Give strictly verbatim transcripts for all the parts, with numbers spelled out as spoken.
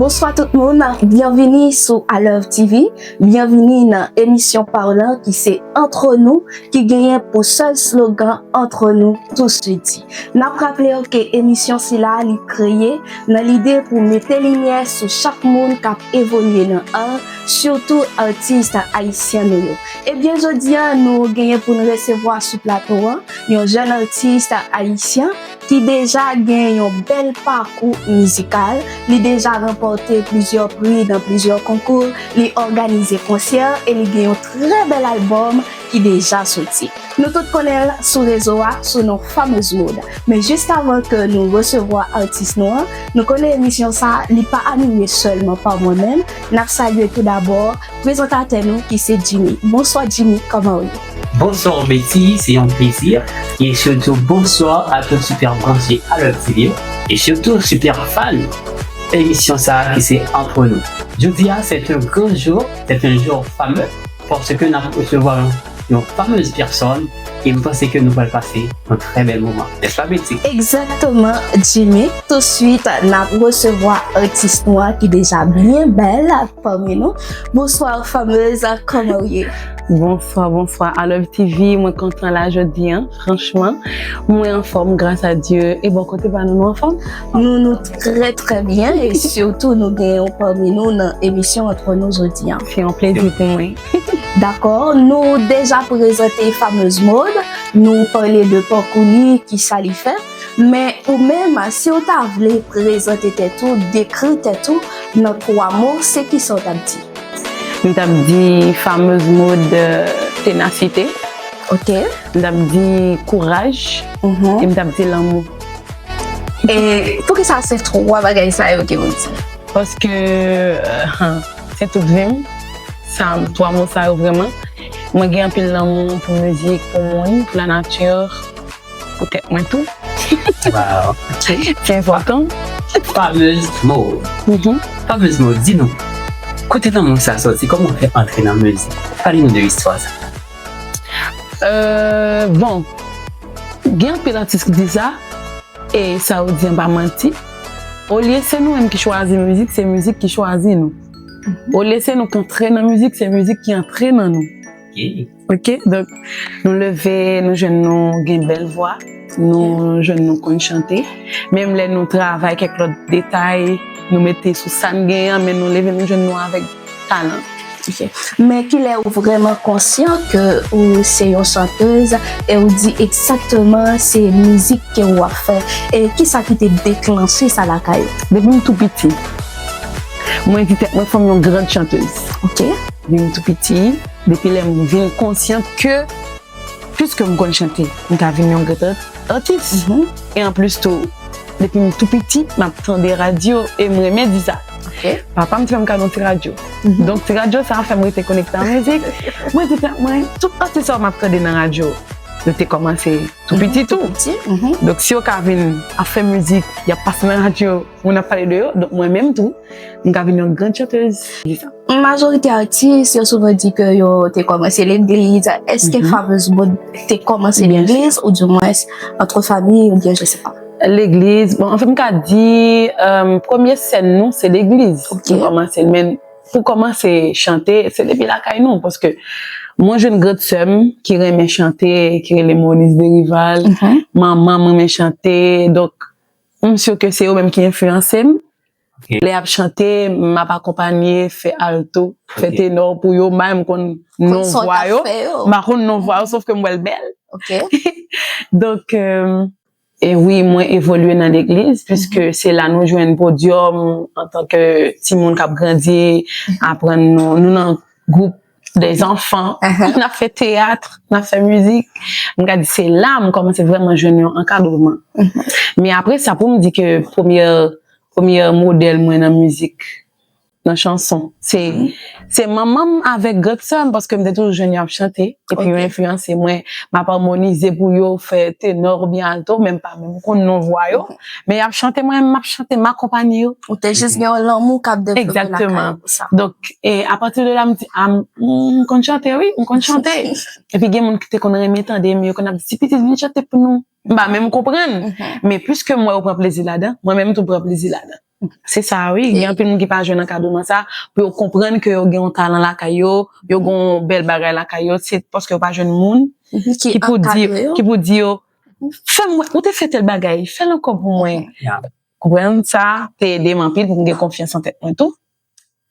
Bonswa tout moun, byenvini sou Alove T V, byenvini nan emisyon pa w lan ki se Entre nous, ki genyen pou sèl slogan Entre nous tou jedi. N ap raple w ke emisyon sila li kreye nan lide pou mete limyè sou chak moun k ap evolye nan ar, sitou atis ayisyen nou yo. Ebyen, jodi a, nou genyen pou n resevwa sou plato an yon jèn atis ayisyen ki deja gen yon bèl pakou mizikal. Li deja ranpòte plizyè pri nan plizyè konkou, li òganize konsè e li gen yon trè bèl albòm ki deja soti. Nou tout konnen l sou rezo a sou non Fameuse Mode. Men jis avan ke nou resevwa atis nou an, nou konnen emisyon sa a, li pa anime sèlman pa mwen menm. N ap salye tou dabò prezantatè nou ki se Jimmy. Bonswa Jimmy, kòman w ye? Bonsoir Betty, c'est un plaisir. Et surtout, bonsoir à tout super branché à l'heure vidéo. Et surtout, super fan émission ça qui c'est Entre nous. Jodi a, c'est un grand jour, c'est un jour fameux, parce que nous recevons une fameuse personne et je pense que nous allons passer un très bel moment. N'est-ce pas, Betty? Egzakteman, Jimmy. Touswit, n ap resevwa atis nou an ki deja byen bèl pami nou. Bonswa, Fameuse, kòman w ye? Bonswa, bonswa. Alove T V, mwen kontan la jodi a. Franchman, mwen anfòm, gras a Dye. E bò kote pa nou, nou anfòm? Nou, nou trè, trè byen. E sitou, nou gen yon pami nou nan emisyon Entre nous jodi a. Se yon plezi pou mwen. Dakò, nou deja prezante Fameuse Mode. Nou pale de pakou li, ki sa li fè. Men ou menm, si w ta vle prezante tèt ou, dekri tèt ou nan twa mo, se kisa w t ap di? M t ap di Fameuse Mode, euh, tenasite. Ok. M t ap di kouraj. Mhm. E m t ap di lanmou. E poukisa se twa bagay sa yo ke w di? Paske, euh, se tout vi m. Sa, twa mo sa yo vrèman. Mwen gen anpil lanmou pou mizik, pou moun, pou lanati, pou tèt mwen tou. Wow. Se enpòtan. Fameuse Mode. Mhm. Fameuse Mode, di nou, kote lanmou sa soti? Kòman w fè antre nan mizik? Pale nou de istwa sa. Euh, bon, gen anpil atis ki di sa, e sa yo di an pa manti. Olye se nou menm ki chwazi mizik, se mizik ki chwazi nou. Mhm. Olye se nou k antre nan mizik, se mizik ki antre nan nou. Ok. Ok, donk, nou leve, nou jwenn nou gen bèl vwa, nou jwenn nou konn chante. Menm lè nou travay kèk lòt detay, nou mete sou sa n genyen an, men nou leve, nou jwenn nou avèk talan. Ok. Men kilè ou vrèman konsyan ke ou se yon chantèz e ou di egzakteman se mizik ke w ap fè? E kisa ki te deklanche sa lakay ou? Depi m tou piti, mwen di tèt mwen fò m yon grand chanteuse. Ok. Depi m tou piti, depi lè m vin konsyant ke, piske m konn chante, m ka vin yon grand art-, atis. Mhm. E anplis tou, depi m tou piti, m ap tande radyo e m renmen di sa. Ok. Papa m te fè m kado yon ti radyo. Mhm. Donk, ti radyo sa a fè m rete konekte a mizik. Mwen di tèt mwen, tout atis sa yo m ap tande nan radyo, yo te kòmanse tou piti tou. Tou piti. Mhm. Donk, si yo ka vin ap fè mizik, y ap pase nan radyo, moun ap pale de yo, donk mwen menm tou, m ka vin yon grand chanteuse. Di sa. Majorite atis, yo souvan di ke yo te kòmanse legliz. Èske Fameuse Mode te kòmanse legliz, oudimwens antre fanmi, oubyen je sais pas? Legliz, bon, anfen, m ka di, euh, premye sèn nou, se legliz. Ok. Nou kòmanse, men pou kòmanse chante, se depi lakay nou, paske mwen jwenn grand sè m ki renmen chante, ki rele Monis Derival, mhm, manman m renmen chante, donk, m si ke se yo menm ki enfliyanse m. Ok. Lè y ap chante, m ap akonpanye, fè alto, fè tenò pou yo, m pa menm konn non vwa yo. M pa konn non vwa yo, sof ke m wè l bèl. Ok. Donk, euh, e wi, mwen evolye nan legliz, piske se la nou jwenn podyòm antanke timoun k ap grandi, aprann nou, nou nan gwoup dè zanfan, n ap fè teyat, n ap fè mizik. M ka di se la m kòmanse vrèman jwenn yon ankadreman. Men apre sa, pou m di ke premyè, premyè modèl mwen nan mizik, nan chanson, se, se manman m avèk grand sè m, paske m te toujou jwenn yo ap chante, epi yo enfliyanse mwen, m ap amonize pou yo, fè tenò oubyen alto, men m pa menm konn non vwa yo. Men y ap chante, mwen menm m ap chante, m akonpanye yo. Ou te jis gen yon lanmou k ap devlope lakay ou pou sa. Donk, e apati de la, m di, a, m, m konn chante, wi, m konn chante. Epi gen moun ki te konn renmen tande m, yo konn ap di, "Ti pitit, vin chante pou nou." M pa menm konprann. Men piske m wè yo pran plezi ladan, mwen menm tou pran plezi ladan. Se sa, wi. Gen anpil moun ki pa jwenn ankadreman sa, pou yo konprann ke yo gen yon talan lakay yo, yo gen yon bèl bagay lakay yo, se paske yo pa jwenn moun Mhm, ki pou di, ankadre yo. Ki pou di yo, fè m, ou te fè tèl bagay, fè l ankò pou mwen. Yeah. Konprann sa, te ede m anpil pou m gen konfyans an tèt mwen tou.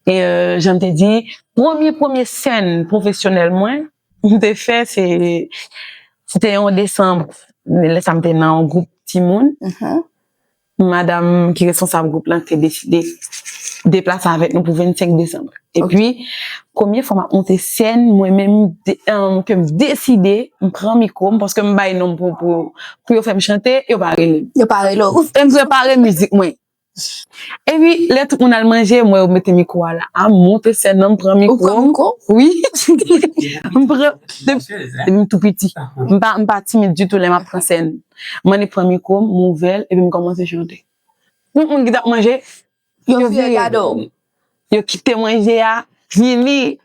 E euh, jan m te di, premye, premye sèn pwofesyonèl mwen, m te fè, se, se te yon desanm, lè sa m te nan yon gwoup timoun. Mhm. Madanm ki responsab gwoup lan te deside deplase avèk nou pou vennsenk desanm. Epi, premye fwa m ap monte sèn, mwen menm, de- um, ke m deside, m pran mikwo m, paske m bay non m pou, pou, pou yo fè m chante, yo pa rele m. Yo pa rele w. E m prepare mizik mwen. Epi, lè tout moun al manje, mwen yo mete mikwo a la. A, m monte sèn nan, m pran Ou mikwo. Pran mikwo? Wi. M pran, depi m tou piti. M pa, m pa timid ditou lè m ap pran sèn. M annik pran mikwo m, m ouvè l, epi m kòmanse chante. Tout moun ki t ap manje, Yo yo vire vire. Gade w. Yo kite manje a, vini.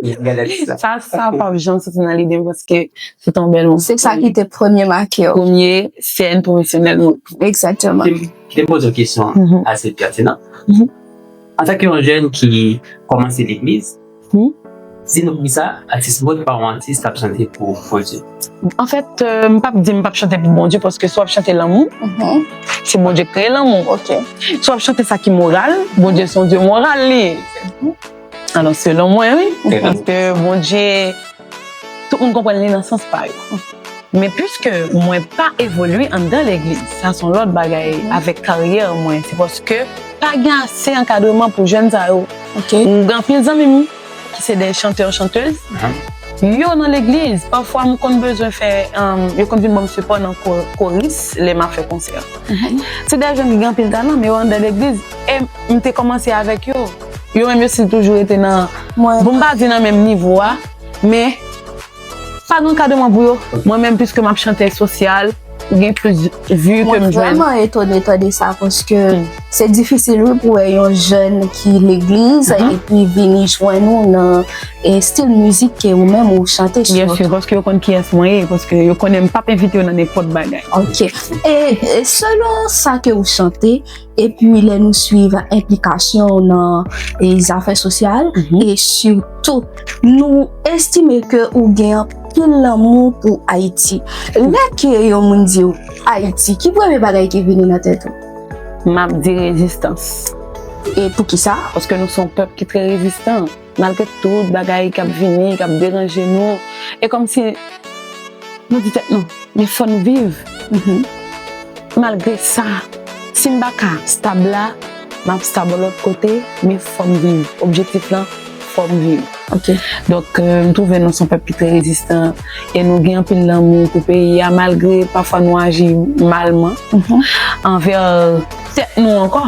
Gade sa. Sa, sa p ap janm soti nan lide m paske se t on bèl moman. Se sa ki te premye make w. Premye sèn pwofesyonèl mwen. Egzakteman. Kite m poze yon kesyon Mhm. ase pètinan. Mhm. Antanke yon jèn ki kòmanse legliz, Mhm. di nou poukisa atis mòd pa yon atis k ap chante pou Bondye. Anfèt, euh, m p ap di m p ap chante pou Bondye paske si w ap chante lanmou, Mhm. se Bondye k kreye lanmou. Ok. Si w ap chante sa ki moral, Bondye se yon Dye moral li ye. Alò, selon mwen, wi. Selon Paske Bondye, tout moun konprann li nan sans pa yo. Men piske mwen pa evolye anndan legliz, sa se yon lòt bagay avèk karyè mwen. Se paske pa gen ase ankadreman pou jèn sa yo. Ok. M gen anpil zanmi m ki se de chantè, chantèz. Yo nan legliz, pafwa m konn bezwen fè, um, yo konn vin ban m sipò nan ko- koris lè m ap fè konsè. Se de jèn ki gen anpil talan, men yo anndan legliz. E m te kòmanse avèk yo. Yo menm yo still toujou rete nan, Mwen, bon, m pa di nan menm nivo a, men pa gen ankadreman pou yo. Mwen menm, piske m ap chante sosyal, ou gen plis vi ke mwen m jwenn. Vrèman etone tande sa paske se difisil, wi, pou wè yon jèn ki legliz epi vini jwenn ou nan e stil mizik ke ou menm ou chante. Byen si, paske yo konn kiyès mwen ye, paske yo konnen m p ap envite yo nan nenpòt bagay. Ok. E, e selon sa ke ou chante, epi lè nou swiv enplikasyon w nan e zafè sosyal, e sitou nou estime ke ou gen anpil lanmou pou Ayiti. Lè ke yon moun di w Ayiti, ki premye bagay ki vini nan tèt ou? M ap di rezistans. E poukisa? Paske nou se yon pèp ki trè rezistan. Malgre tout bagay k ap vini, k ap deranje nou, e kòmsi nou di tèt nou, men fò n viv. Malgre sa, si m pa ka stab la, m ap stab yon lòt kote, men fò m viv. Objektif lan, fò m viv. Ok. Donk, euh, m twouve nou se yon pèp ki trè rezistan e nou gen anpil lanmou pou peyi a, malgre pafwa nou aji malman anvè tèt nou ankò.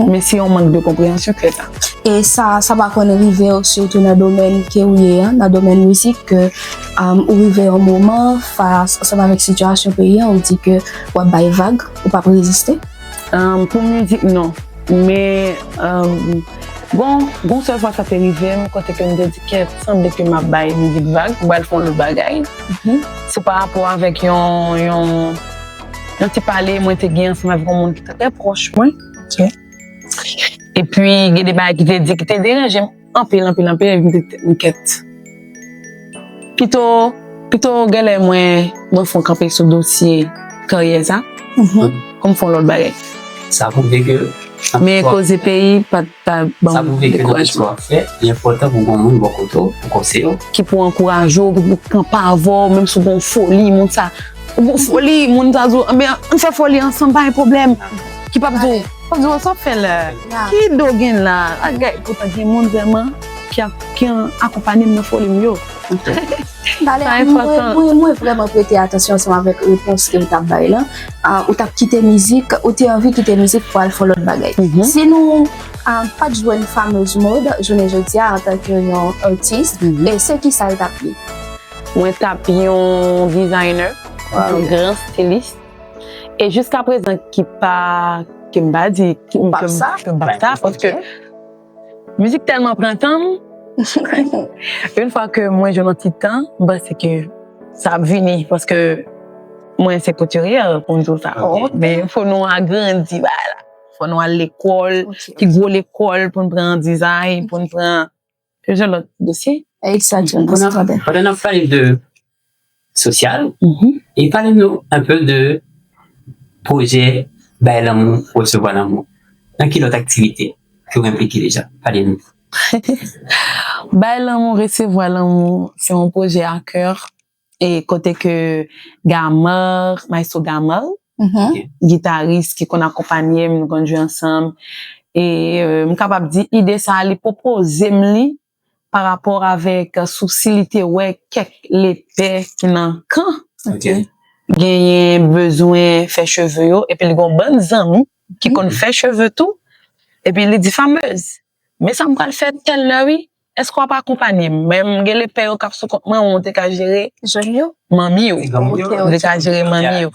Men se yon mank de konpreyansyon ki fè sa. E sa, sa pa konn rive w, sitou nan domèn ke ou ye an, nan domèn mizik, ke um, ou rive yon moman, fas ansanm avèk sitiyasyon peyi an, ou di ke w ap bay vag, ou p ap reziste? Um, pou mizik, non. Men, um, bon, gon sèl fwa sa te rive m, kote ke m te di, kèt, sanble ke m ap bay mizik vag, m pral fè yon lòt bagay. Se pa rapò avèk yon, yon, yon ti pale mwen te gen ansanm avèk yon moun ki trè pwòch mwen. Epi, gen de bagay ki te di, ki te deranje m anpil, anpil, anpil, epi m te di, kèt. Pito, pito genlè mwen, mwen fè yon kanpe sou dosye karyè sa, pou m fè yon lòt bagay. Sa pwouve ke Men koze peyi pa, pa ban Sa m pwouve ke nan tout sa dekourajman. W ap fè, li enpòtan pou gon moun bò kote w, pou konseye w. Ki pou ankouraje w, ki pou kanpe avè w, menm si w gen yon foli, moun sa, ou gen yon foli, moun sa di w, anben, ann fè foli ansanm, pa gen pwoblèm. Ki p ap di w, p ap di w, sa w ap fè la, ki do w gen la, bagay, poutan gen moun vrèman ki, ak- ki akonpaye m nan foli m yo. Talè, Sa mwen, enpòtan. mwen, mwen vrèman prete atansyon ansanm avèk repons ke w t ap bay la. Ah, ou t ap kite mizik, ou te anvi kite mizik pou al fè lòt bagay. Si nou ah, pa t jwenn Fameuse Mode jounen jodi a antanke yon atis, e se ki sa l t ap ye? Mwen t ap yon designer, yon gran stilis. E jiska prezan ki pa, ke m pa di, ke m pa sa? Ke m pa sa, paske mizik tèlman pran tan m. Yon fwa ke mwen jwenn yon ti tan, m panse ke sa ap vini, paske mwen se koutiryè, pou m di w sa. Men fò nou agrandi bagay la. Fò nou al lekòl, ki gwo lekòl pou n pran dizay, pou n pran. Ki jan lòt dosye? Exactement. Pandan n ap pale de sosyal, e pale nou un peu de pwojè Bay Lanmou, Resevwa Lanmou. Nan ki lòt aktivite ke w enplike deja? Pale nou. Bay Lanmou, Resevwa Lanmou, se yon pwojè a kè e kote ke Gamal, Maestro Gamal, gitaris ki konn akonpanye m, nou konn jwe ansanm. E euh, m kapab di ide sa a, li pwopoze m li pa rapò avèk sousi li te wè kèk lepè ki nan kan genyen bezwen fè cheve yo, epi li gen yon bann zanmi ki konn fè cheve tou, epi li di, Fameuse, men sa m pral fè tèl lè wi, èske w ap akonpanye m? Men m gen lepè yo k ap sou kont mwen, ou te ka jere manmi w. Ou te ka jere manmi w.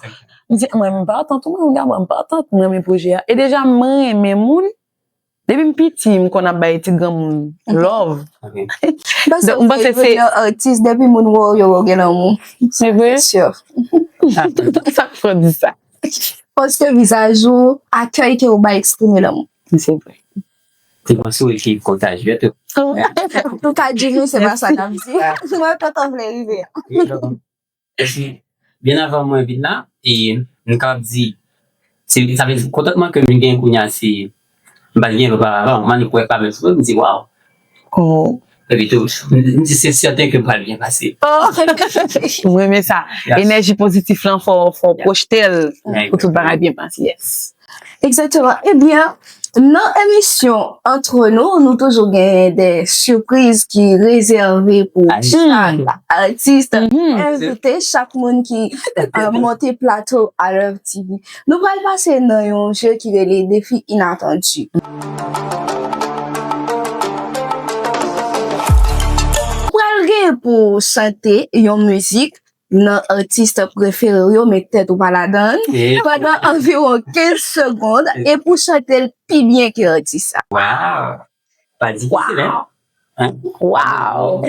M di, mwen, m patant, ou mwen, m patant, mwen renmen pwojè a. E deja, mwen renmen moun. Depi m piti, m konn ap bay ti granmoun love. Donk, m panse se. Atis, depi moun wè w, yo wè w gen lanmou. Se vre? Sa k fè w di sa? Paske vizaj ou, akèy ke ou bay eksprime lanmou. Se vre. Te konn souri ki kontajye tou. Pou ka di nou, se pa sa n ap di. Mwen kontan vle rive. Epi, byen avan mwen vin la, e nou kapab di, se sa vle di kontantman ke m gen kounye a, se m pa t gen oparavan, m annik wè pa menm sou m di waw. Epi tou, m di se sèten ke m pral byen pase. M renmen sa. Enèji pozitif lan, fò fò pwojte l pou tout bagay byen pase. Yes. Egzakteman. Ebyen, nan emisyon Entre nous, nou toujou gen de sipriz ki rezève pou chak atis, envite, chak moun ki monte plato Alèv TV. Nou pral pase nan yon je ki rele Defi Inatandi. Ou pral gen pou chante yon mizik nan atis prefere w yo, met tèt ou pa ladan l, pandan anviwon kenz segonn, epi w chante l pi byen ke atis sa. Waw! Pa difisil, hein? Waw!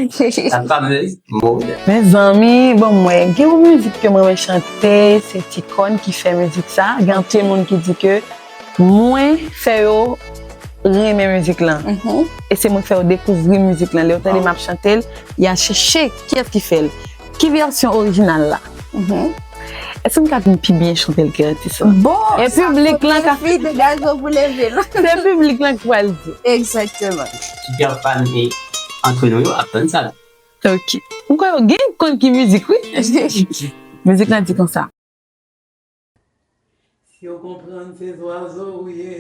La fameuse mode. Mezanmi, bon, mwen, gen yon mizik ke mwen renmen chante, se Ti Kòn ki fè mizik sa. Gen anpil moun ki di ke mwen fè yo renmen mizik lan. E se mwen k fè yo dekouvri mizik lan. Lè yo tande m ap chante l, y a chèche kiyès ki fè l. Ki vèsyon orijinal la? Èske m ka vin pi byen chante l ke atis lan? Bon, e piblik lan ka fi degaje w pou leve l. Se piblik lan ki pral di. Egzakteman. Ki jan fan e Entre nous yo ap tann sa. Ok. Ou kwè yo gen konn ki mizik, wi. Mizik lan di konsa. Si w konprann se zwazo w ye.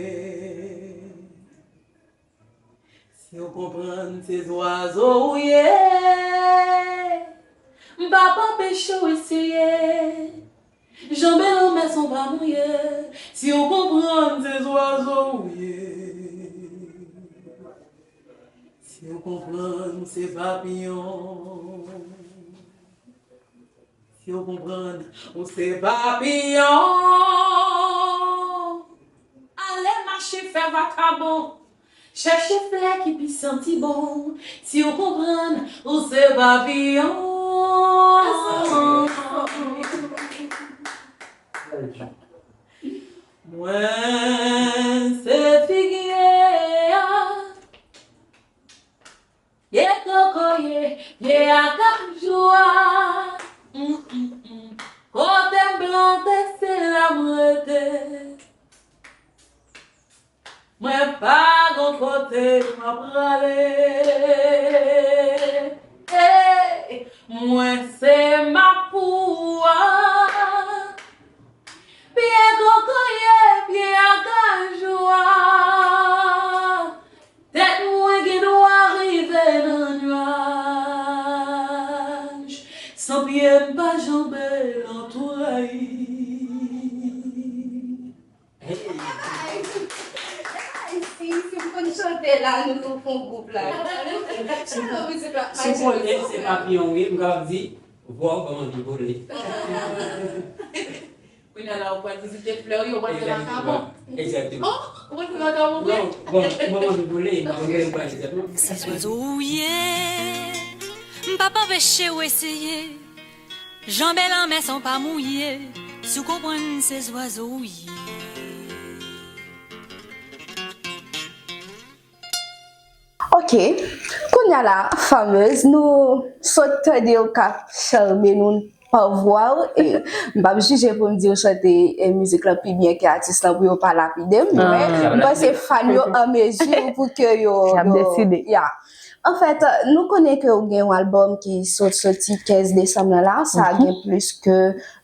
Si w konprann se zwazo w ye. M p ap anpeche w eseye. Janbe lanmè san w pa mouye. Si w konprann se zwazo w ye. Si w konprann se papiyon. Si w konprann ou se papiyon. Ale mache fè vakabon. Chèche flè ki pi santi bon. Si w konprann ou se papiyon. Mwen se figye a. Pye kokoye, pye akajou a. Kote m plante se la m rete. Mwen pa gon kote m ap prale. Mwen se mapou a. Pye kokoye, pye akajou a. Tèt mwen gen dwa rive nan nyaj. San pye m pa janbe lantouray. Si, si m konn chante la, nou tou fon gwoup la. Si w konnen se papiyon w ye, m kapab di, vwa w ban m anvi vole. Kounye a la, ou pral vizite flè w yo, ou pral fè vakabon. Egzakteman. Oh, ou pral fè vakabon vre? Non, bon, ou ban m anvi vole, m ap vole m pral egzakteman. Se zwazo w ye, m p ap anpeche w eseye. Janbe lanmè san w pa mouye, si w konprann se zwazo w ye. Ok, kounye a la, Fameuse, nou sot tande w k ap chame nou pa vwa w, e m p ap jije pou m di w chante e mizik lan pi byen ke atis lan pou yo pa lapide m, men m panse fan yo an mezi pou ke yo, y ap yo, deside. Ya. Anfèt, nou konnen ke w gen yon albòm ki sot soti kenz desanm nan la, sa gen plis ke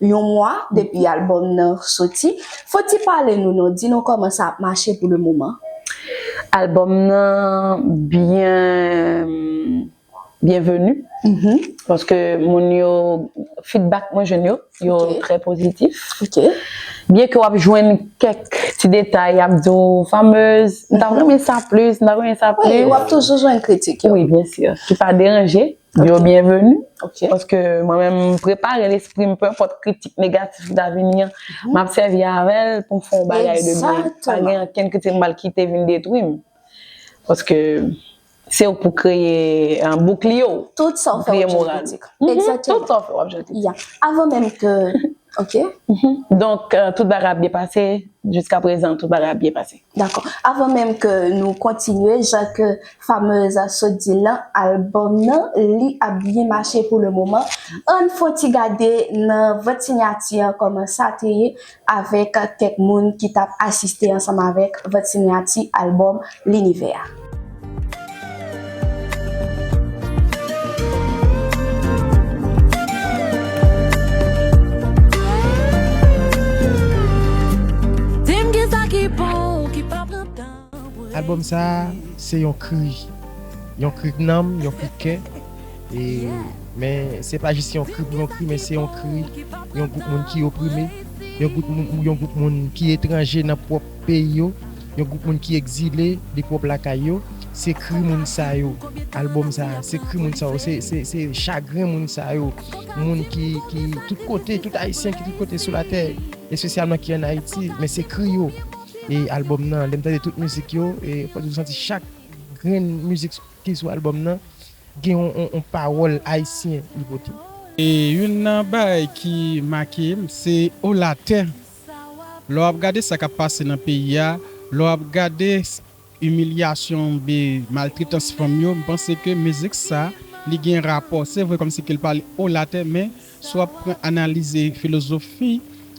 yon mwa depi albòm nan soti. Foti pale nou non, di nou kòman sa ap mache pou le moman. Albòm nan byen byenveni. Paske moun yo, feedback mwen jwenn yo, yo Ok. trè pozitif. Ok. Byen ke w ap jwenn kèk ti detay, y ap di w, Fameuse, m ta renmen sa plis, m ta renmen sa Wi, plis. W ap toujou jwenn kritik yo. Wi, byen si. Ki pa deranje, yo Ok. byenveni. Ok. Paske mwen menm, m prepare lespri m, peu importe kritik negatif ki ta vini an, m ap sèvi avè l pou m fè yon bagay de byen. Pa Egzakteman. gen ankenn kritik m pral kite vin detwi m. Paske se ou pou kreye, euh, boukliye w. Tout sa w fè, w ap jwenn kritik. Egzakteman. Tout sa w fè, w ap jwenn kritik. Ya. Avan menm ke, ok. Donk, euh, tout bagay ap byen pase. Jiska prezan, tout bagay ap byen pase. Dakò. Avan menm ke nou kontinye, jan ke Fameuse sot di l lan, albòm nan, li ap byen mache pou le moman. Ann fè yon ti gade nan vant sinyati an, kòman sa te ye avèk kèk moun ki t ap asiste ansanm avèk vant sinyati albòm Linivè a. Di m kisa ki bon, ki pa pran tan pou Albòm sa a, se yon kri. Yon kri nanm, yon kri kè. E, men se pa jis yon kri pou yon kri, men se yon kri yon gwoup moun ki oprime, yon gwoup moun, yon gwoup moun ki etranje nan pwòp peyi yo, yon gwoup moun ki egzile de pwòp lakay yo. Se kri moun sa yo, albòm sa a, se kri moun sa yo, se, se, se chagren moun sa yo, moun ki, ki tout kote, tout Ayisyen ki tout kote sou latè, espesyalman ki ann Ayiti, men se kri yo. E albòm nan, lè m tande tout mizik yo, e fò di w santi chak grenn mizik ki sou albòm nan gen yon, yon, yon pawòl ayisyen li pote. E youn nan bagay ki make m, se Olatè. Lè w ap gade sa k ap pase nan peyi a, lè w ap gade s-, imilyasyon oubyen maltretans fanm yo, m panse ke mizik sa, li gen rapò. Se vre kòmsi ke l pale Olatè, men si w ap pran analize filozofi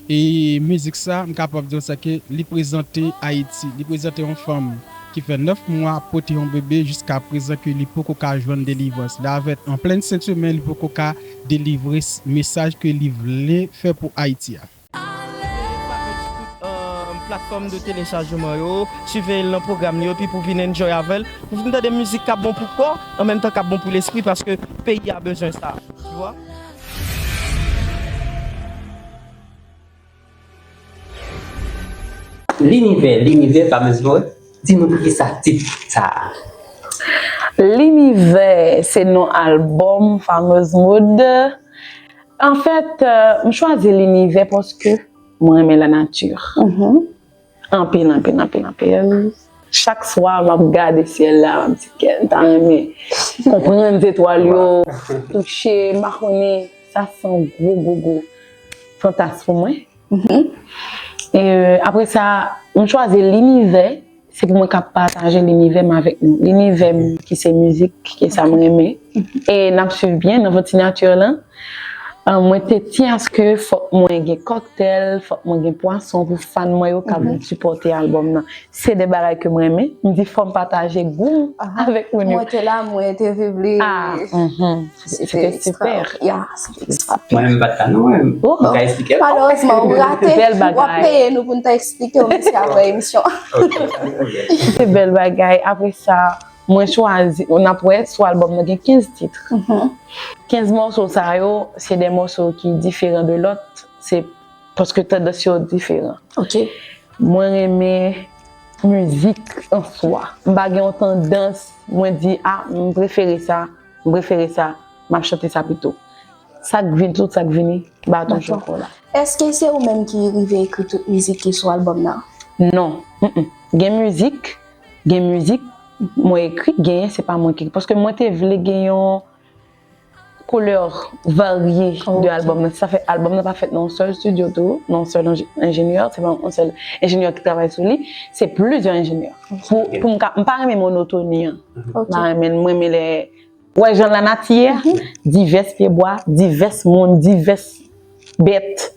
e mizik sa, m kapab di w sa ke li prezante Ayiti. Li prezante yon fanm ki fè nèf mwa ap pote yon bebe jiska prezan ke li poko ka jwenn delivrans. Li avèk an plenn senti, men li poko ka delivre s-, mesaj ke li vle fè pou Ayiti a. Tout, euh, platfòm de telechajman yo, siveye l nan pwogram li yo, epi pou vin enjoy avè l, pou vin tande mizik k ap bon pou kò, an menm tan k ap bon pou lespri, paske peyi a bezwen sa. Tu vois? Linivè, Linivè, Fameuse Mode, di nou poukisa tit sa a? Linivè se non albòm Fameuse Mode. Anfèt, euh, m chwazi Linivè paske mwen renmen lanati. Anpil, anpil, anpil, anpil. Chak swa, m ap gade syèl la, m ap di, "Kè, m ta renmen konprann zetwal yo, touche, m pa konnen." Sa se yon gwo, gwo, gwo fantasm pou mwen. E, euh, apre sa, m chwazi Linivè, se pou mwen ka pataje linivè m avèk nou. Linivè m ki se mizik, ki sa m renmen. E n ap swiv byen nan vant sinyati lan. Ah, mwen te tyen aske fòk mwen gen kòktèl, fòk mwen gen pwason pou fan mwen yo ka vin sipòte albòm nan. Se de bagay ke mwen renmen. M di fò m pataje gou m avèk moun yo. Mwen te la, mwen te viv li. Ah, mhm. Se te ekstra. Ya, se te ekstra. Mwen menm m pa t la non, mwen. M ka eksplike l. Malerezman, ou rate. Bèl bagay. W ap peye nou pou n ta eksplike w, mesye, apre emisyon. Ok, pa gen pwoblèm. Se bèl bagay. Apre sa, mwen chwazi, n ap wè sou albòm nan gen kenz tit. Kenz mòso sa yo, se de mòso ki diferan de lòt. Se paske tandans yo diferan. Ok. Mwen renmen mizik an swa. M pa gen yon tandans, mwen di, "Ah, m prefere sa, m prefere sa, m ap chante sa pito." Sa k vin, tout sa k vini, baton choko la. Èske se ou menm ki rive ekri tout mizik ki sou albòm nan? Non. Mm-mm. Gen mizik, gen mizik mwen ekri, genyen se pa mwen ki ekri. Paske mwen te vle gen yon Koulè varye de albòm nan. Sa fè albòm nan pa fèt nan yon sèl studio tou, nan yon sèl enjenyè, se pa yon sèl enjenyè ki travay sou li, se plizyè enjenyè. Pou, pou m ka, m pa renmen monotoni an. M pa renmen, m renmen lè, wè jan lanati ye a, divès pyebwa, divès moun, divès bèt.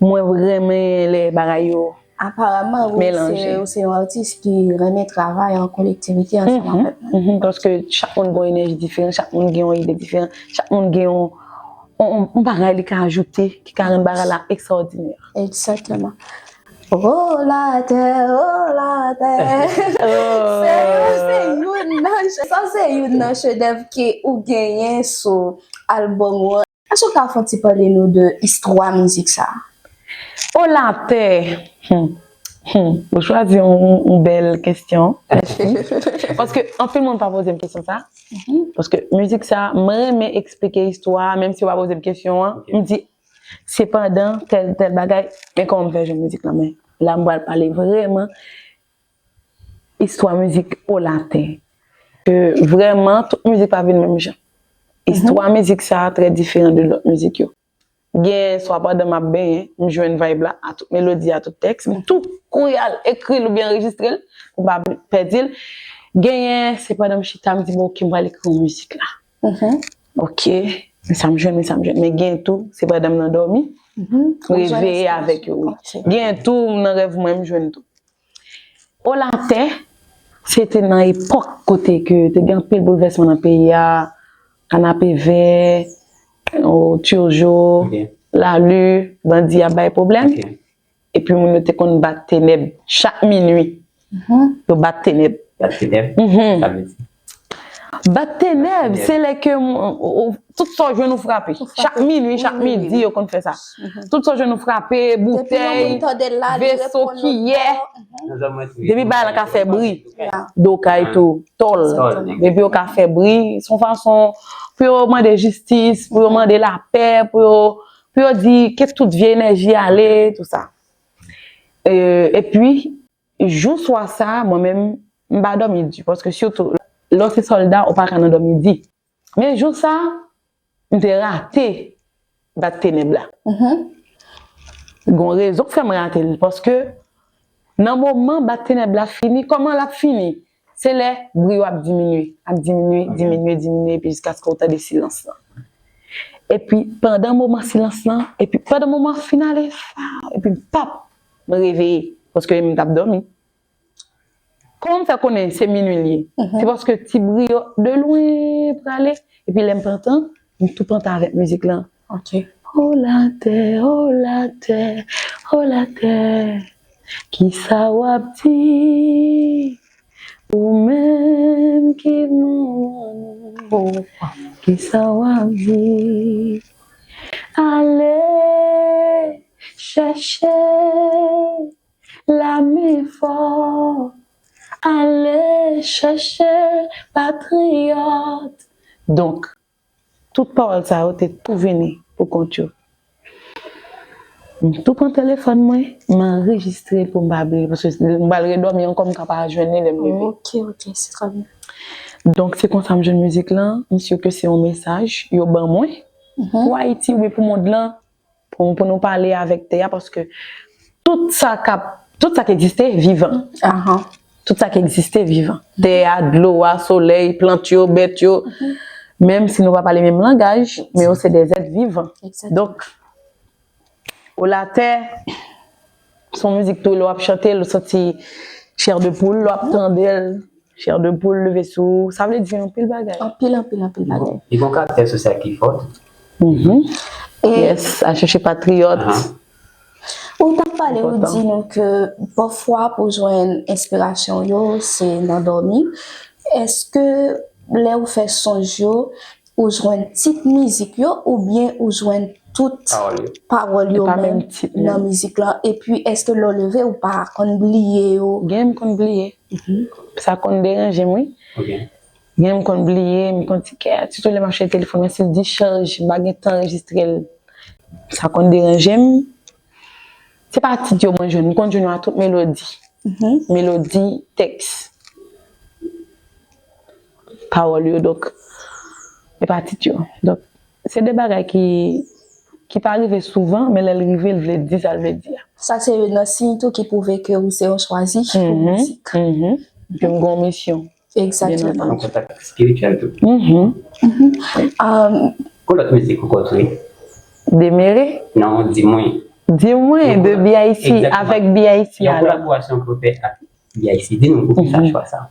Mwen renmen lè bagay yo Aparaman, wi, se, ou se yon atis ki renmen travay an kolektivite ansanm avèk moun. Mhm, paske chak moun gen yon enèji diferan, chak moun gen yon ide diferan, chak moun gen yon, yon, yon, yon bagay li ka ajoute ki ka rann bagay la ekstraòdinè. Egzakteman. Oh latè, oh latè. Se, se youn nan, sa se youn nan chedèv ke ou genyen sou albòm ou an. Èske w ka fè yon ti pale nou de istwa mizik sa a? O latè! Hmm. Hmm. Ou chwazi yon, yon bèl kesyon. Mèsi. Paske anpil moun pa poze m kesyon sa. Paske mizik sa, mwen renmen eksplike istwa, menm si yo pa poze m kesyon an. M di, sepandan, tèl, tèl bagay, men kòman m fè jwenn mizik lan, men la m pral pale vrèman istwa mizik O latè. Ke vrèman, tout mizik pa vin menm jan. Istwa mizik sa a trè diferan de lòt mizik yo. Gen swa pandan m ap benyen, m jwenn vibe la, a tout melodi, a tout tèks, m tou kouri al ekri l oubyen anrejistre l, pou m pa pèdi l. Genyen, se pandan m chita, m di, "Bon, ok, m pral ekri yon mizik la." Ok, men sa m jwenn, men sa m jwenn. Men gen tou, se pandan m nan dòmi, m reveye avèk yo, wi. Gen tou, m nan rèv mwen, m jwenn tou. O latè, se te nan epòk kote ke te gen anpil boulvèsman nan peyi a, kanapevè, o, Turgeau, Lalu, bandi ap bay pwoblèm. Epi moun yo te konn bat tenèb chak minui. Yo bat tenèb. Bat tenèb? Mhm. Sa vle di? Bat tenèb, se lè ke m, ou, ou, tout sa w jwenn ou frape. Chak minui, chak midi, yo konn fè sa. Tout sa w jwenn ou frape, boutèy, veso, kiyè. Depi bagay la ka fè bri, do kay tou, tòl. Depi yo ka fè bri, se yon fason pou yo mande jistis, pou yo mande lapè, pou yo, pou yo di ke tout vye enèji ale, tou sa. E, epi, jou swa sa, mwen menm, m pa dòmi di, paske sitou, lè w se sòlda, ou pa ka nan dòmi di. Men jou sa, m te rate bat tenèb la. Gon rezon k fè m rate l, paske nan moman bat tenèb la fini, kòman l ap fini? Se lè bri yo ap diminye, ap diminye, diminye, diminye, epi jiskaske ou tande silans lan. Epi pandan moman silans lan, epi pandan moman final, epi pap, m reveye, paske m t ap dòmi. Kòman m fè konnen se minui l ye? Se paske ti bri yo de lwen prale, epi lè m pantan, m tou pantan avèk mizik lan. Ok. O latè, o latè, o latè, kisa w ap di? Ou menm ki manman nou, kisa w ap di? Ale chèche lame fò, ale chèche patriyòt. Donk, tout pawòl sa yo te tou vini pou kont yo. M tou pran telefòn mwen, m anrejistre l pou m pa bliye, paske m pral redòmi ankò, m ka pa jwenn li lè m leve. Ok, ok, se trè byen. Donk, se konsa m jwenn mizik lan, m si ke se yon mesaj yo ban mwen pou Ayiti, oubyen pou mond lan, pou, pou nou pale avèk tè a, paske tout sa k ap, tout sa k egziste vivan. Tout sa k egziste vivan. Tè a, dlo a, solèy, plant yo, bèt yo. Menm si nou pa pale menm langaj, men yo se de zèt vivan. Donk, O latè, se yon mizik tou, lè w ap chante l, ou santi chair de poule, lè w ap tande l, chair de poule leve sou ou. Sa vle di anpil bagay. Anpil, anpil, anpil bagay. Li gon karaktè sosyal ki fò. Mhm. Yes, al chèche patriyòt. Ou t ap pale, ou di nou ke pafwa pou jwenn enspirasyon yo, se nan dòmi. Èske lè ou fè sonj yo, ou jwenn tit mizik yo oubyen ou jwenn tout pawòl yo menm nan mizik lan? Epi, èske lè w leve, ou pa konn bliye yo? Gen m konn bliye. Sa konn deranje m, wi. Gen m konn bliye, m konn ti kè, sitou lè m ap chèche telefòn mwen, si l dichaj, m pa gen tan anrejistre l. Sa konn deranje m. Se pa tit yo mwen jwenn, m konn jwenn yo a tout melodi. Melodi, tèks, pawòl yo. Donk, E pa tit yo. Donk, se de bagay ki, ki pa rive souvan, men lè l rive, l vle di sa l vle di a. Sa se youn nan siy tou ki pwouve ke ou se yon chwazi pou mizik. Mhm. Ke m gen yon misyon. Egzakteman. Yon kontak espirityèl tou. Mhm. Um, Kou lòt mizik ou kontre? Demere? Non, di mwen. Di mwen, de B I C, avèk B I C. Yon kolaborasyon ke w fè ak B I C. Di nou poukisa chwa sa?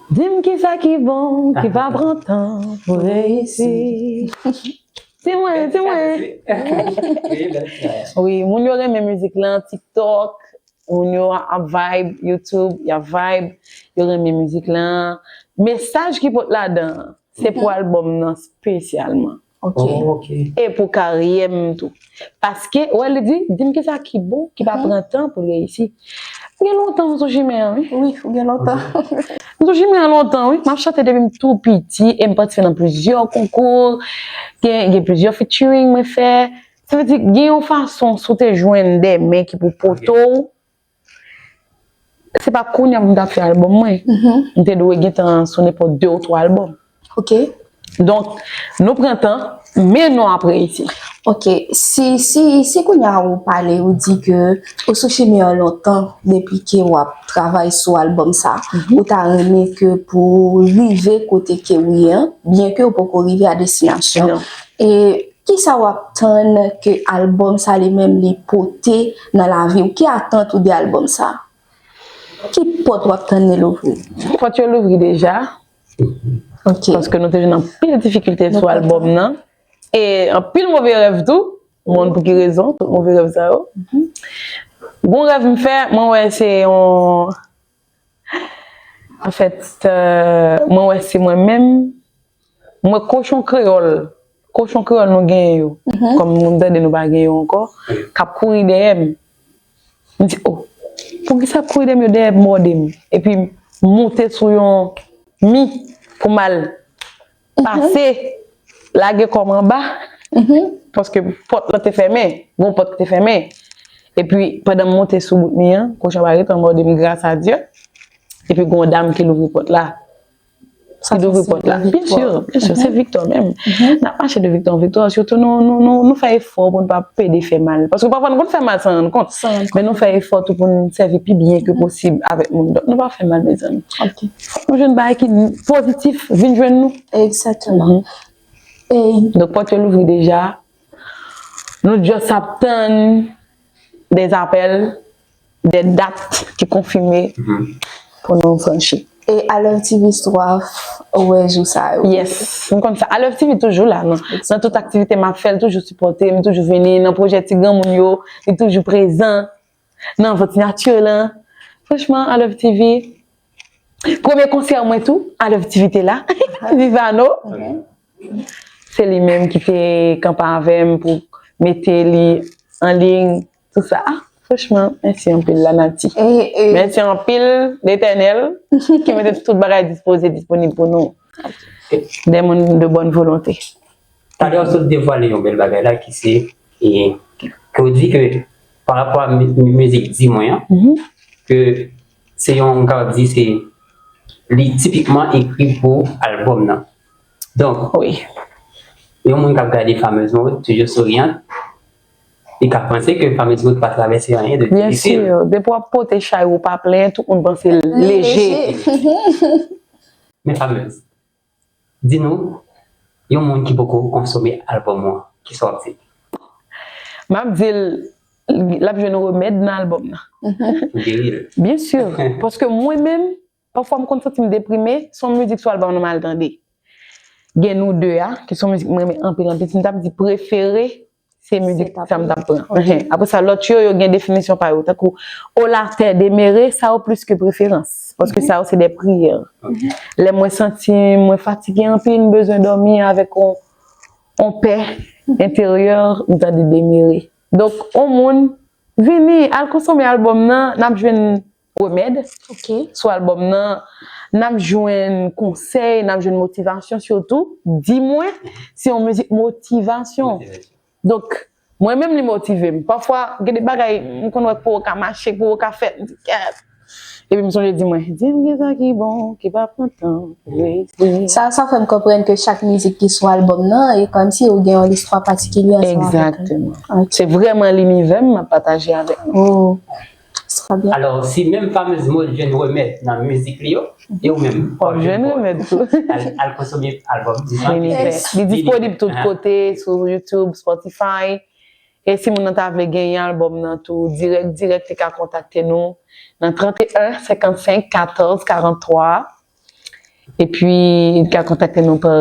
Di m kisa ki bon, ki pa pran tan pou reyisi. Di mwen, di mwen. Wi, moun yo renmen mizik lan, TikTok, moun yo ap vibe, YouTube, y ap vibe, yo renmen mizik lan. Mesaj ki pot ladan an, se pou albòm nan espesyalman. Ok. E pou karyè m tou. Paske, wè, li di, di m kisa ki bon, ki pa pran tan pou l reyisi. M gen lontan m sou chimen an, wi. Wi, ou gen lontan. M sou chimen an lontan, wi. M ap chante depi m tou piti e m patisipe nan plizyè konkou. Gen, gen plizyè featuring mwen fè. Sa vle di, gen yon fason, si w te jwenn de men ki pou pote w, se pa kounye a pou m t ap fè albòm mwen. M te dwe gentan sou nenpòt de ou twa albòm. Ok. Donk, nou pran tan, men nou ap reyisi. Ok. Si, si, si kounye a ou pale, ou di ke ou sou chimen an lontan, depi ke w ap travay sou albòm sa, ou ta renmen ke pou rive kote ke ou ye an, byen ke ou poko rive a destinasyon. E kisa w ap tann ke albòm sa li menm li pote nan lavi w? Ki atant ou de albòm sa? Ki pòt w ap tann li louvri? Pòt yo louvri deja. Ok. Paske nou te jwenn anpil difikilte sou albòm nan. E anpil move rèv tou. M konn pou ki rezon, tout move rèv sa yo. Gon rèv m fè, mwen wè se yon, anfèt, euh, mwen wè se mwen menm. Mwen kochon kreyòl, kochon kreyòl nou genyen yo, kòm nou tande nou pa gen yo ankò, k ap kouri dèyè m. M di, oh, poukisa ap kouri dèyè m yo, dèyè m mòde m? Epi m moute sou yon mi pou m al pase, lage kò m anba, paske pòt lan te fèmen, gon pòt ki te fèmen. Epi pandan m moute sou bout mi an, kochon pa gentan mòde m, gras a Dye. Epi gon dam ki louvri pòt la. Ki louvri pòt la. Byen si, byen si, se viktwa menm. N ap mache de viktwa an viktwa, sitou nou, nou, nou, nou fè efò pou n pa pede fè mal. Paske pafwa nou konn fè mal san rann kont. Men nou fè efò tou pou n sèvi pi byen ke posib avèk moun. Donk nou pa fè mal, mezanmi. Ok. Fòk nou jwenn bagay ki pozitif vin jwenn nou. Egzakteman. Donk pòt yo louvri deja. Nou just ap tann des appels, des dates ki konfime pou nou franchi. E I Love T V Histoire wè jou sa yo? Yes, m konn sa. I Love T V toujou la, nan, nan tout aktivite m ap fè, l toujou sipòte m, toujou vini nan pwojè ti granmoun yo, li toujou prezan nan vant natirè lan. Franchman, I Love T V, premye konsè mwen tou, I Love T V te la. Vivano. Se li menm ki te kanpe avè m pou mete li an liy, tou sa. Ah, franchman, mèsi anpil lanati. Mèsi anpil Letènèl ki mete tout bagay dispoze, disponib pou nou. De moun de bòn volonte. Talè w sot devwale yon bèl bagay la ki se, e, ke w di ke pa rapò a mi-, mi-, mizik Di Mwen an, ke se yon, m kapab di se, li tipikman ekri pou albòm nan. Donk, yon moun k ap gade Fameuse Mode, toujou souriante, li ka panse ke Fameuse Mode pa travèse anyen de difisil. Byen si, depi w ap pote chay ou pa plen, tout moun panse l leje. Men Fameuse, di nou, yon moun ki poko konsome albòm ou an, kisa w ap di l? M ap di l, l ap jwenn remèd nan albòm nan. Pou geri l. Byen si, paske mwen menm, pafwa m konn santi m deprime, se yon mizik sou albòm nan m al tande. Gen Nou De a, ki se yon mizik mwen renmen anpil, anpil. Si m t ap di prefere, se mizik sa m t ap pran. Apre sa, lòt yo, yo gen definisyon pa yo. Tankou O la terre demeure, sa yo plis ke preferans. Paske sa yo se de priyè. Lè mwen santi mwen fatige anpil, m bezwen dòmi avèk yon, yon pè enteryè, m tande Demere. Donk, yon moun, vini, al konsome albòm nan, n ap jwenn remèd sou albòm nan, n ap jwenn konsèy, n ap jwenn motivasyon sitou. Di Mwen, se yon mizik motivasyon. Donk, mwen menm li motive m. Pafwa, gen de bagay, m konn wè pou yo ka mache, pou yo ka fèt. M di, kèt. Epi m sonje di mwen, di m gen sa ki bon, ki pa pran tan pou reyisi. Sa, sa fè m konprann ke chak mizik ki sou albòm nan, e kòmsi ou gen yon listwa patikilye ansanm avèk li. Egzakteman. Ok. Se vrèman linivè m m ap pataje avèk nou. Oh, sa byen. Alò, si menm Fameuse Maude jwenn remèd nan mizik li yo, e ou menm, w ap jwenn remèd tou. Al, al konsome albòm Linivè. Li disponib tout kote, sou YouTube, Spotify. E si moun nan ta vle genyen albòm nan tou, dirèk, dirèk, li ka kontakte nou nan trente et un cinquante-cinq quatorze quarante-trois. Epi, li ka kontakte nou pa,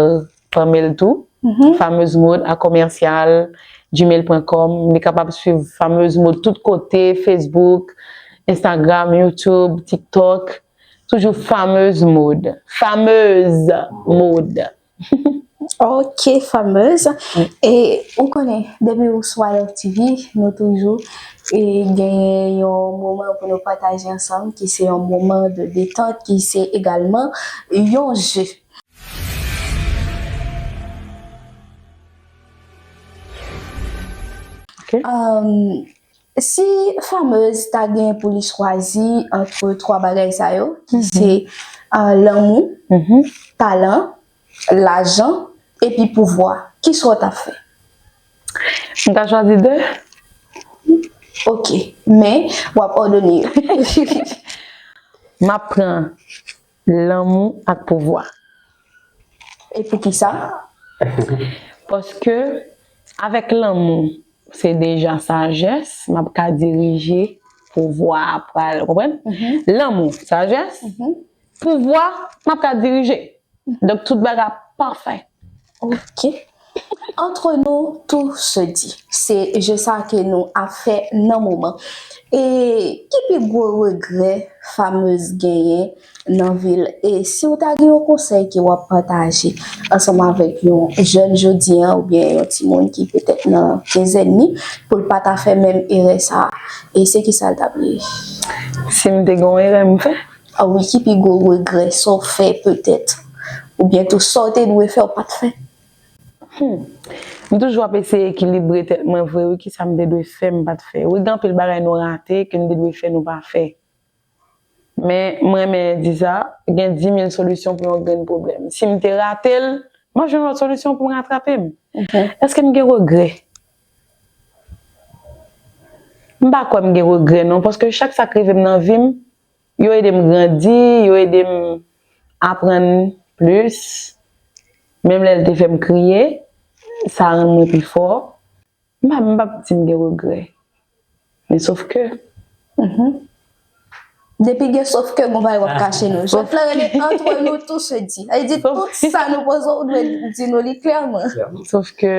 pa mail tou, fameuse maude à commercial gmail point com. Li kapab swiv Fameuse Maude tout kote, Facebook, Instagram, YouTube, TikTok. Toujou Fameuse Maude. Fameuse Maude. Ok, Fameuse. E ou konnen, depi ou sou Alèv T V, nou toujou e genyen yon moman pou nou pataje ansanm, ki se yon moman de detant, ki se egalman yon je. Ok. Um, si Fameuse ta gen pou li chwazi antre twa bagay sa yo, ki se, uh, lanmou, talan, lajan, epi pouvwa, kisa w t ap fè? M ta chwazi de. Ok, men w ap òdone yo. M ap pran lanmou ak pouvwa. E poukisa? Paske avèk lanmou, se deja sajès, m ap ka dirije pouvwa a pral, konprann? Lanmou, sajès, pouvwa, m ap ka dirije. Donk, tout bagay pafè. Ok. Entre nous, tout se dit. Se je sa ke nou ap fè nan moman. E ki pi gwo regrè Fameuse genyen nan vi l? E si w ta gen yon konsèy ke w ap pataje ansanm avèk yon jèn jodi a, oubyen yon timoun ki petèt nan kenzèn li, pou l pa ta fè menm erè sa a, e se kisa l t ap ye? Si m te gen yon erè m fè? A wi, ki pi gwo regrè, sa w fè petèt? Oubyen tou, sa w te dwe fè, w pa t fè? Hmm. M toujou ap eseye ekilibre tèt mwen vre, wi, kisa m te dwe fè, m pa t fè. Wi, gen anpil bagay nou rate, ke n te dwe fè, nou pa fè. Men, mwen renmen di sa, gen dimil solisyon pou yon grenn pwoblèm. Si m te rate l, m ap jwenn lòt solisyon pou m ratrape m. Èske m gen regrè? M pa kwè m gen regrè, non, paske chak sa k rive m nan vi m, yo ede m grandi, yo ede m aprann plis. Menm lè l te fè m kriye, sa rann mwen pi fò. M pa, m p ap di m gen regrè. Men sof ke. Depi gen sof ke, gon bagay w ap kache nou. Jwèt lan rele entre nous, tout se dit. Sa vle di tout sa nou poze w, ou dwe di nou li klèman. Sof ke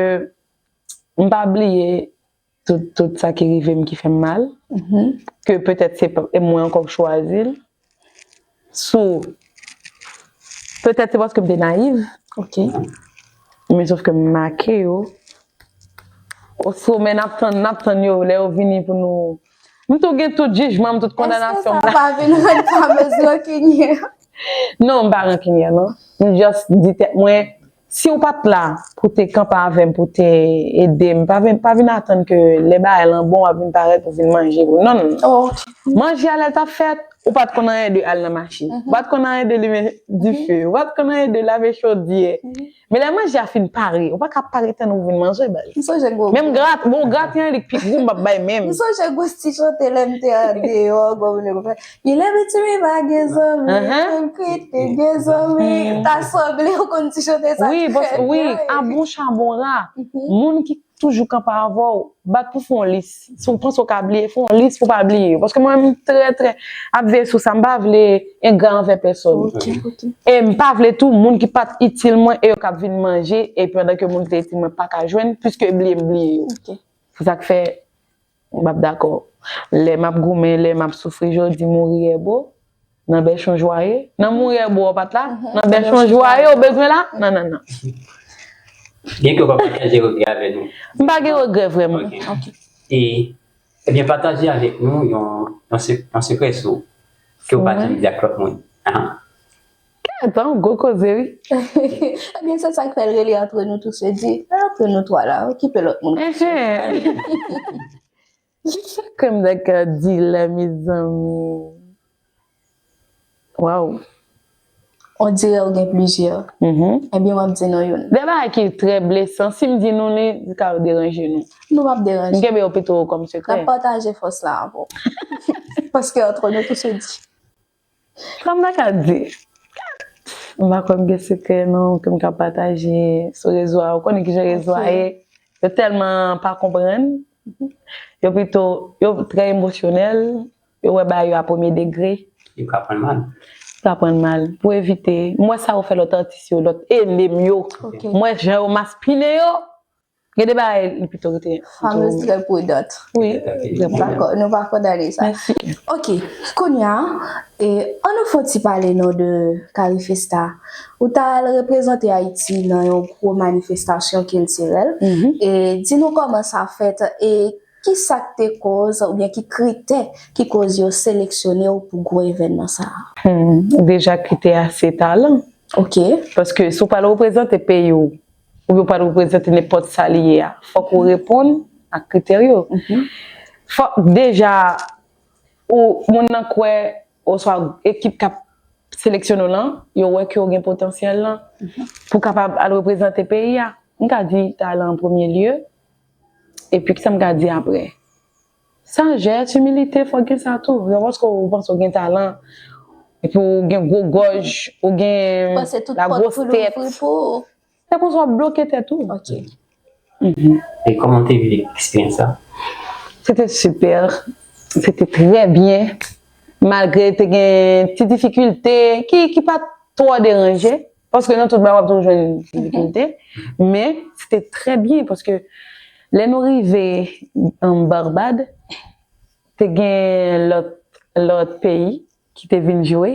m pa bliye tout, tout sa ki rive m ki fè m mal, ke petèt se pa, e mwen ankò k chwazi l. Sou, petèt se paske m te nayiv. Ok. Men sof ke m make yo. O somè, n ap tann, n ap tann yo, lè yo vini pou nou. M tou gen tout jijman m, tout kondanasyon m la. Èske sa pa vin rann Fameuse rankinyè? Non, m pa rankinyè, non. M just di tèt mwen, si w pa t la pou te kanpe avè m, pou te ede m, pa vin, pa vin atann ke lè bagay lan bon, w ap vin parèt pou vin manje pou. Non, non, non. Oh, ok. Manje a lè l t ap fèt, ou pa t konn anyen de al nan machin. Ou pa t konn anyen de limen dife. Ou pa t konn anyen de lave chodyè. Men lè manje a fin pare, ou pa ka pare tann ou vin manje, baz. M sonje gwo. Menm grat, bon, graten an li k pi gwo, m p ap bay menm. M sonje gwo ti chante lè m te andeyò, gwo moun yo konprann. Il est petit, mais pa gen zanmi, pou m kite gen zanmi. Ta sanble ou konn ti chante sa trè byen. Wi, a bon chabon ra. Moun ki toujou kanpe avè w, bat pou fè yon lis. Si w panse w ka bliye, fè yon lis pou w pa bliye yo. Paske mwen menm, m trè, trè ap veye sou sa. M pa vle engra anvè pèsòn. Ok, ok. E m pa vle tou moun ki pa t itil mwen e yo k ap vin manje, e pandan ke moun ki te itil mwen pa ka jwenn, piske bliye m bliye yo. Ok. Se sa k fè m p ap dakò. Lè m ap goumen, lè m ap soufri, jodi mouri èbo, nan bèch yon jwaye. Nan mouri èbo a w pa t la, nan bèch yon jwaye ou bezwen la? Non, non, non. Byen ke w pa pataje regrè avè nou. M pa gen regrè vrèman. Ok. E, ebyen, pataje avèk nou yon, yon se-, yon sekrè sou ke w pa janm di ak lòt moun. Kèt, yon gwo koze, wi. Ebyen, se sa k fè l rele entre nous tout se dit. Entre nous twa la, okipe lòt moun. Ki sekrè m ta ka di la, mezanmi? Waw. On dirè ou gen plizyè. Mhm. Ebyen, w ap di nou youn. De bagay ki trè blesan. Si m di nou li, li ka deranje nou. Nou p ap deranje. M kenbe yo pito kòm N ap sekrè. Pataje fòs la avè w. Paske antre nou tout se di. Sa m ta ka di? M pa kwè m gen sekrè non ke m ka pataje sou rezo a. Ou konnen kijan rezo a ye. Yo tèlman pa konprann. Yo pito, yo trè emosyonèl. Yo wè bagay yo a premye degre. Yo ka pran mal. Yo ka pran mal. Pou evite, m wè sa yo fè lòt atis yo, lòt enemi yo. Ok. M wè jan yo maspinen yo. Gen de bagay li pito rete. Famez trè pridant. Wi. Dakò, nou pa kondane sa. Mèsi. Ok, kounye a, e, an nou fè yon ti pale non de Carifesta. Ou t al reprezante Ayiti nan yon gwo manifestasyon kiltirèl. Mhm. E di nou kòman sa fèt e ki sa k te koz oubyen ki kritè ki koz yo seleksyone w pou gwo evènman sa a? Hmm, deja kritè a se talan. Ok. Paske si w pral reprezante peyi w, oubyen w pral reprezante nenpòt sa li ye a, fòk ou reponn ak kritè yo. Fòk deja ou moun nan kwè, oswa ekip k ap seleksyone w lan, yo wè ke w gen potansyèl lan pou kapab al reprezante peyi a. M ka di talan an premye lye, epi kisa m ka di apre? Sajès, imilite, fòk gen sa tou. Se pa paske w panse w gen talan, epi w gen gwo gòj, ou gen Panse tout la pòt gwos pou l tèt. Ouvri pou ou. Se konsa w ap bloke tèt ou. Ok. E kòman w te viv eksperyans sa? Se te sipè. Se te trè byen. Malgre te gen ti difikilte ki, ki pa twò deranje. Paske nan tout bagay w ap toujou jwenn difikilte. Men se te trè byen paske lè nou rive an Barbad, te gen lòt, lòt peyi ki te vin jwe.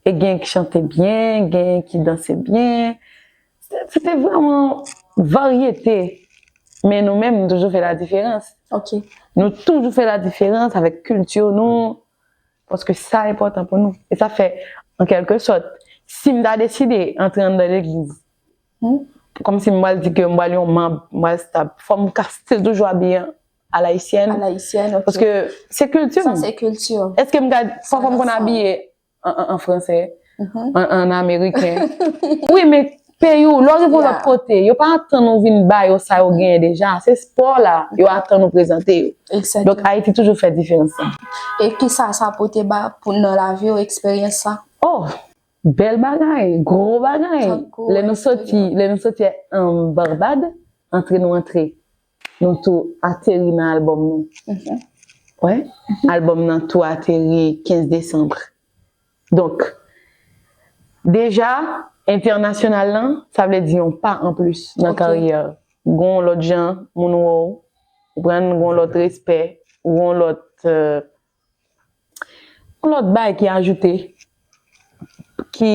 E gen ki chante byen, gen ki danse byen. Se te vrèman varyete. Men nou menm, nou toujou fè la diferans. Ok. Nou toujou fè la diferans avèk kilti nou, paske sa enpòtan pou nou. E sa fè, an kèlke sòt, si m ta deside antre anndan legliz, kòmsi m pral di ke m pral yon manm, m pral stab, fò m ka still toujou abiye a la ayisyèn. A la ayisyèn, ok. Paske se kilti Sa m. Se kilti. Èske m ka, pafwa m konn abiye an, an, an fransè, an, an ameriken. Wi, men peyi w, lè w rive yon lòt kote, yo pa atann ou vin ba yo sa yo genyen deja. Se spò la, yo atann ou prezante yo. Donk, Ayiti toujou fè diferans sa. E ki sa sa pote ba pou nan lavi w, eksperyans sa? Oh, bèl bagay, gwo bagay. Lè nou soti, lè nou soti an Barbad, antre nou antre, nou tou ateri nan albòm nou. Wè, albòm nan tou ateri kenz desanm. Donk, deja, entènasyonal lan, sa vle di yon pa anplis nan karyè. Gon lòt jan, moun wè w, ou pran gon lòt respè, gon lòt, euh, yon lòt bagay ki ajoute, ki,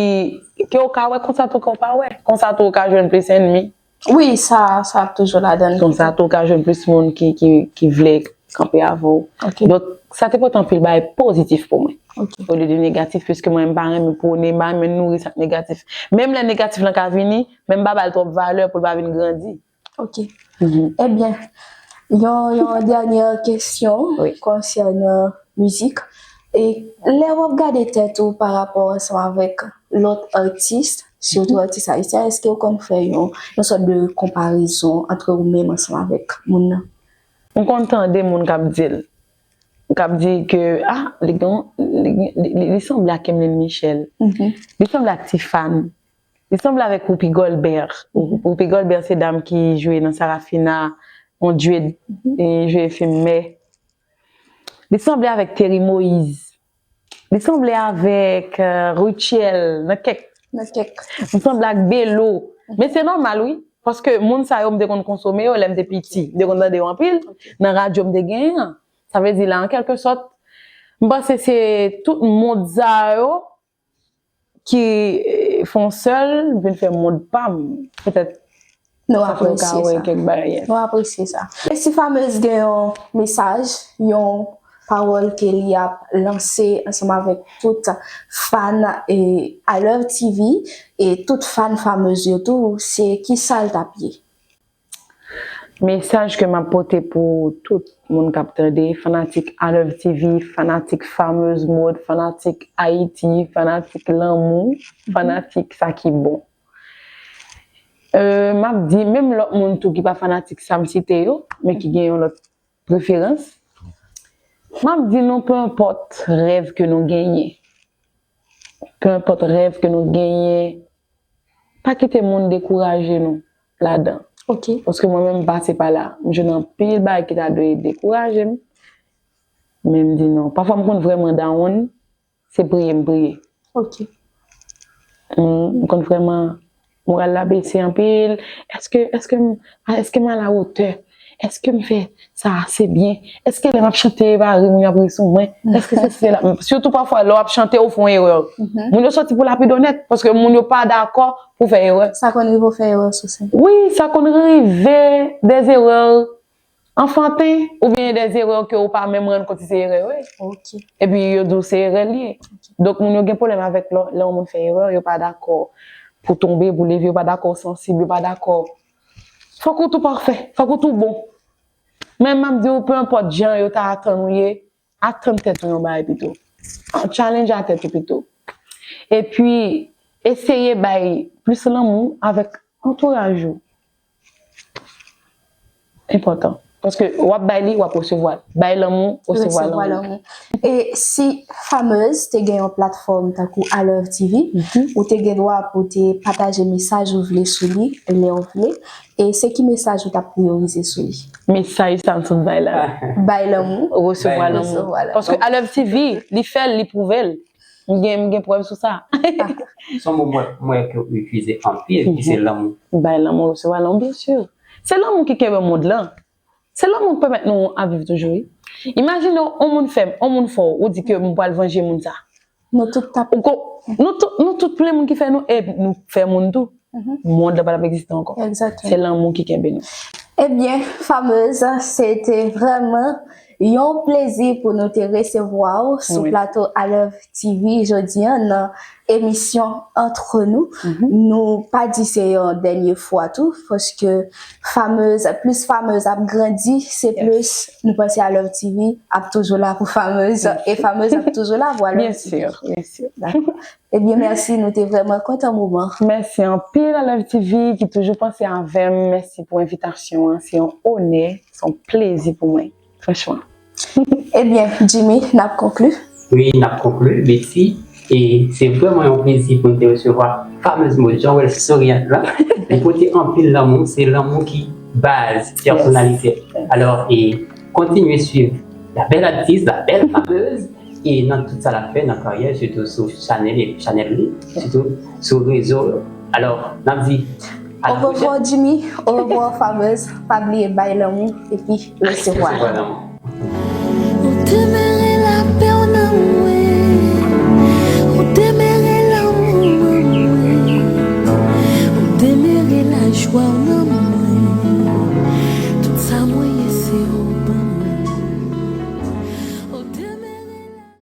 ke w ka wè, konsa tou ke w pa wè. Konsa tou w ka jwenn plis ènmi. Wi, sa, sa ap toujou ladan l. Konsa tou w ka jwenn plis moun ki, ki, ki vle kanpe avè w. Ok. Donk, sa te pote anpil bagay pozitif pou mwen. Ok. Olye de negatif, piske mwen, m pa renmen pwone, m pa renmen nouri sa k negatif. Menm lè negatif lan ka vini, men m pa ba l twòp valè pou l pa vin grandi. Ok. Ebyen, yon, yon dènyè kesyon konsènan mizik. E lè w ap gade tèt ou pa rapò ansanm avèk lòt atis, sitou atis ayisyen, èske w konn fè yon, yon sòt de konparezon ant ou menm ansanm avèk moun nan? M konn tande moun k ap di l, k ap di ke, ah, li gen, li, li, li, li sanble ak Emeline Michel. Li sanble ak Tifane. Li sanble avèk Whoopi Goldberg. Whoopi Goldberg se dam ki jwe nan Sarafina, yon djwed, e jwe fim Mè. Li sanble avèk Terry Moïse. Li sanble avèk, euh, Rutshelle, nan kèk. Nan kèk. Li sanble ak Belo. Men se nòmal, wi. Paske moun sa yo, m te konn konsome yo lè m te piti. M te konn tande yo anpil. Nan radyo m te genyen an. Sa vle di la, an kèlke sòt, m panse se tout mond sa yo ki, eh, fè yon sèl, vin fè mond pa m. Petèt, Nou sa fè w ka apresye wè sa. Kèk bagay. Nou apresye sa. E si Famez gen yon mesaj, yon pawòl ke li ap lanse ansanm avèk tout fan e I Love T V e tout fan Famez yo tou, se ki sa l t ap ye? Mesaj ke m ap pote pou tout Moun k ap tande, fanatik I Love T V, fanatik Fameuse Mode, fanatik Ayiti, fanatik lanmou, fanatik sa ki bon. Euh, m ap di, menm lòt moun tou ki pa fanatik sa m site yo, men ki gen yon lòt preferans, m ap di nou, pe enpòt rèv ke nou genyen, pe enpòt rèv ke nou genyen, pa kite moun dekouraje nou ladan. Ok. Paske mwen menm, m pase pa la. M jwenn anpil bagay ki ta dwe dekouraje m. Men m di non. Pafwa m konn vrèman dawonn, se priye m priye. Ok. M, m konn vrèman moral la bese anpil. Èske, èske m, a, èske m alawotè? Èske m fè sa ase byen? Èske lè m ap chante, e pa ri moun yo ap ri sou mwen? Èske se sela? Sitou pafwa, lè w ap chante, ou fè yon erè. Moun yo soti pou lapide w nèt, paske moun yo pa dakò pou fè erè. Sa konn rive w fè erè sou sèn? Wi, sa konn rive, des erreurs anfanten, oubyen des erreurs ke ou pa menm rann kont si se erè yo ye. Ok. Epi yo di w se erè li ye. Donk, moun yo gen pwoblèm avèk lè, lè yon moun fè erè, yo pa dakò pou tonbe, pou leve, yo pa dakò sansib, yo pa dakò. Fòk ou tou pafè, fòk ou tou bon. Men m ap di w, pe enpòt jan yo ta atann ou ye, atann tèt ou yon bagay pito. Challenge a tèt ou pito. Epi, eseye bay plis lanmou avèk antouraj ou. Enpòtan. Paske w ap bay li, w ap resevwa l. Bay lanmou, resevwa lanmou. E si Fameuse te gen yon platfòm tankou I Love T V, ou te gen dwa pou te pataje mesaj ou vle sou li, lè w vle. E se ki mesaj ou t ap priyorize sou li? Mesaj sa m sot bay la. Bay lanmou. Resevwa lanmou. Resevwa lanmou. Paske I Love T V, li fè l, li pwouve l. M gen, m gen prèv sou sa. Se yon mo mwen, mwen ke ou itilize anpil, ki se lanmou. Bay lanmou, resevwa lanmou, byen si. Se lanmou ki kenbe mond lan. Se lanmou ki pèmèt nou ap viv toujou, wi. Imajine w, yon moun fè m, yon moun fè w, ou di ke m pral vanje moun sa. Nou tout t ap Ou ko, nou tout, nou tout plen moun ki fè nou, e nou fè moun tou. Mond lan pa t ap egziste ankò. Egzakteman. Se lanmou ki kenbe nou. Ebyen, Fameuse, se te vrèman yon plezi pou nou te resevwa w sou plato I Love T V jodi a nan emisyon Entre Nous. Nou pa di se yon dènye fwa tou, paske Fameuse, plis Fameuse ap grandi, se plis nou panse I Love T V ap toujou la pou Fameuse, e Fameuse ap toujou la pou I Love T V. Byen si, byen si. Dakò. Ebyen, mèsi, nou te vrèman kontan moman. Mèsi anpil, I Love T V, ki toujou panse avè m. Mèsi pou envitasyon an. Se yon onè, se yon plezi pou mwen, franchman. Ebyen, Jimmy, n ap konkli. Wi, n ap konkli, Betty. E se vrèman yon plezi pou n te resevwa Fameuse Mode, Jan Wèl Souriant la. Li pote anpil lanmou, se lanmou ki baz pèsonalite. Alò, e kontinye swiv la bèl atis, la bèl Fameuse, e nan tout sa l ap fè nan karyè, sitou sou chanèl, chanèl li, sitou sou rezo yo. Alò, n ap di a la pwochèn. Au revoir, Jimmy. Au revoir, Fameuse. Pa bliye bay lanmou epi resevwa. Resevwa lanmou. Ou te